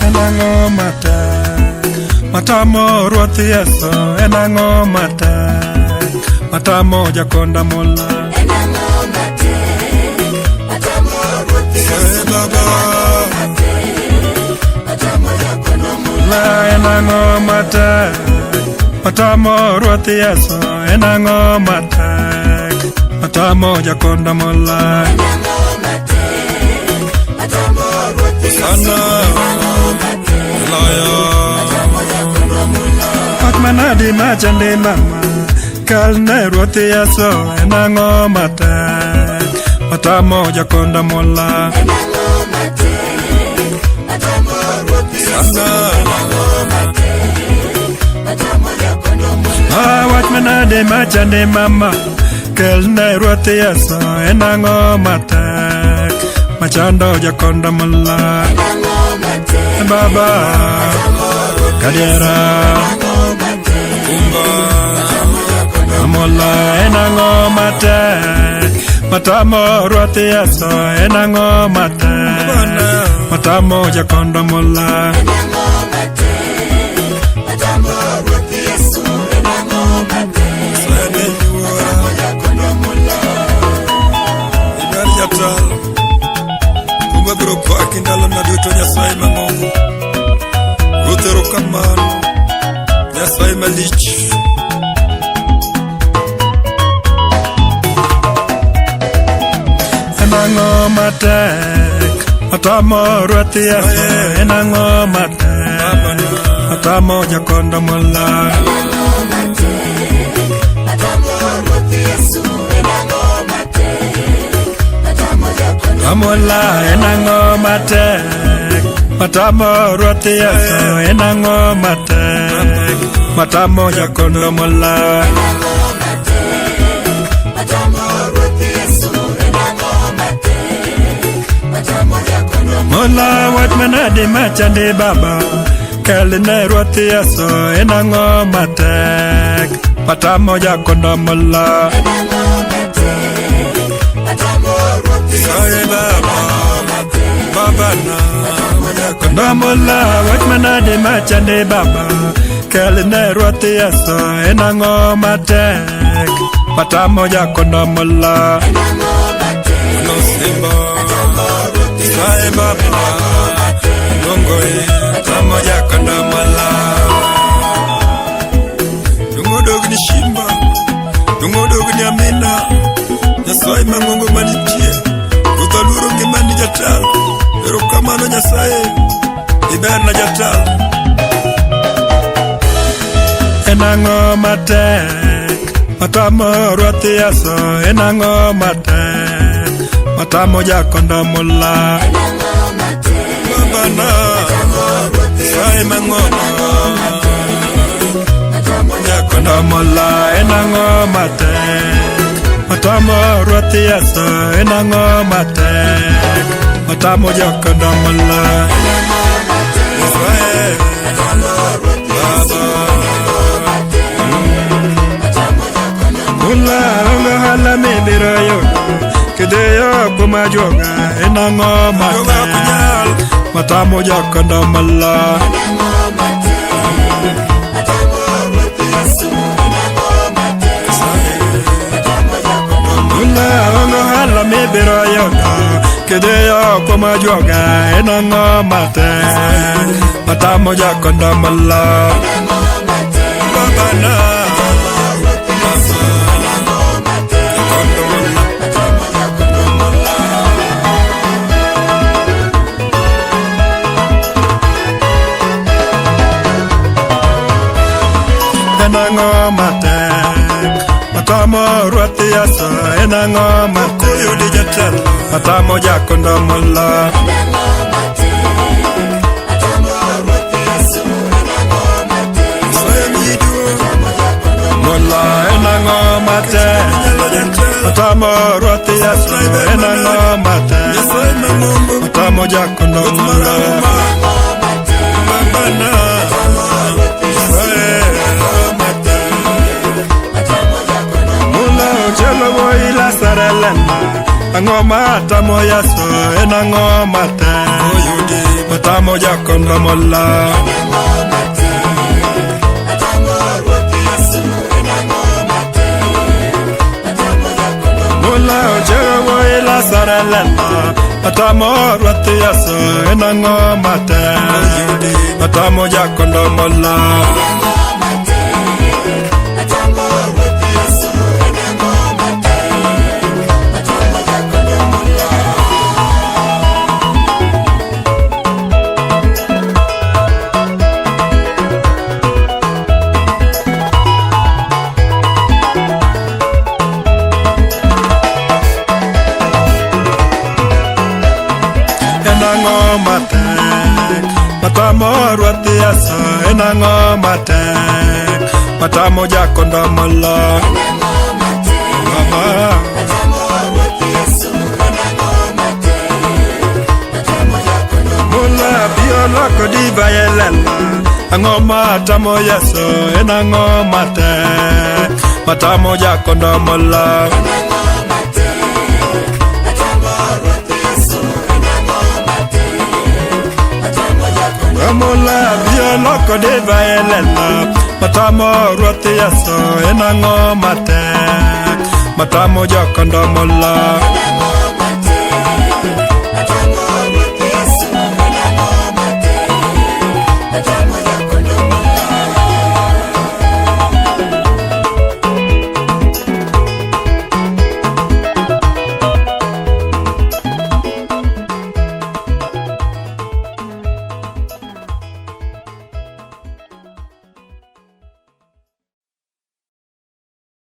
En ang'o matek matamo Ruoth Yesu? En ang'o matek matamo Jakonda Mola? En ang'o matek matamo Ruoth Yesu? Eh, Baba. Matamo Jakondo Mula. La en ang'o matek matamo Ruoth Yesu? En ang'o matek matamo Jakonda Mola? En ang'o matek matamo Ruoth Yesu? Sana Ang'o matek loyo matamo Jakondo Mula. Ok manadi machande mama kal ne Ruoth Yesu. En ang'o matek matamo Jakonda Mola? En ang'o matek matamo Ruoth Yesu? Sana En ang'o matek matamo Jakondo Mula. Ah, wach manade machande mama kel ne Ruoth Yesu. En ang'o matek machando Jakonda Mola? En ang'o matek Baba matamo Ruoth Yesu? Kadiera Ang'o matek matamo Jakondo Mola. En ang'o matek matamo Ruoth Yesu? En ang'o matek matamo Jakonda Mola? En ang'o matek matamo Ruoth Yesu? En ang'o matek matamo Jakondo Mula. Iber jatelo kuma biro paki ndalona duto Nyasaye mang'ongo. Ruoth erokamano Nyasaye malich. En ang'o matek matamo Ruoth Yesu? En ang'o matek matamo Jakonda Mola? En ang'o matek matamo Ruoth Yesu? En ang'o matek matamo Jakondo Amola. En ang'o matek matamo Ruoth Yesu? En ang'o matek matamo Jakondo Mola? En ang'o matek matamo Ruoth Yesu? En ang'o matek matamo Jakondo Mola wach manade machande baba kel ne Ruoth Yesu. En ang'o matek matamo Jakondo Mola? En ang'o matek matamo Ruoth Yesu? Nyasaye baba baba na Jakondo Mola wach manade machande baba kel ne Ruoth Yesu. En ang'o matek matamo Jakondo Mola? En ang'o matek no simba matamo Ruoth Yesu? Nyasaye baba ng'ongo e Matamo Jakondo Mola. Dungo dogni shimba dungo dogni amina Nyasaye mang'ongo manitie. Ruoth aluoro ngimani jatelo. Erokamano Nyasaye iberna jatelo. En ang'o matek matamo Ruoth Yesu? En ang'o matek matamo Jakondo Mola? En ang'o matek Baba na matamo Ruoth Yesu? Nyasaye mang'ongo Matamo Jakondo Mola. En ang'o matek matamo Ruoth Yesu? En ang'o matek matamo Jakondo Mola? En ang'o matek Nyasaye matamo Ruoth Yesu? En ang'o matek matamo Jakondo Mola onge ohala mibiro yudo kidhiyo kuom ajuoga. En ang'o Ajuoga ok matek nyal. matamo Jakondo Mola? En ang'o matek matamo Ruoth Yesu? En ang'o matek matamo Jakondo Mola onge ohala mibiro yudo kidhiyo kuom ajuoga. En ang'o matek matamo Jakondo Mola? En ang'o matek Baba na matamo Ruoth Yesu? En ang'o matek Jakondo Mola matamo Jakondo Mula. En ang'o matek matamo Ruoth Yesu? En ang'o matek Oyudi jatelo matamo Jakondo Mola? En ang'o matek matamo Ruoth Yesu? En ang'o matek Nyasaye miyi duong' matamo Jakondo Mola. En ang'o matek Nyalo jatelo. Matamo ruoth Yesu en ang'o matek Nyasaye mang'ongo. Matamo jakondo mola Babana. Mula ochelo wuoyi lasarelena Ang'o matamo Yesu en ang'o matek Oyudi. Matamo jakondo mola Mula ochelo wuoyi lasarelena Matamo ruoth Yesu en ang'o matek Oyudi. Matamo jakondo mola En ang'o matek matamo ruoth Yesu en ang'o matek matamo jakondo mola Baba Mula biro loko divai e lela Ang'o matamo Yesu en ang'o matek matamo jakondo mola Mula biro loko divai e lela matamo ruoth Yesu en ang'o matek matamo jakondo mola Anang'o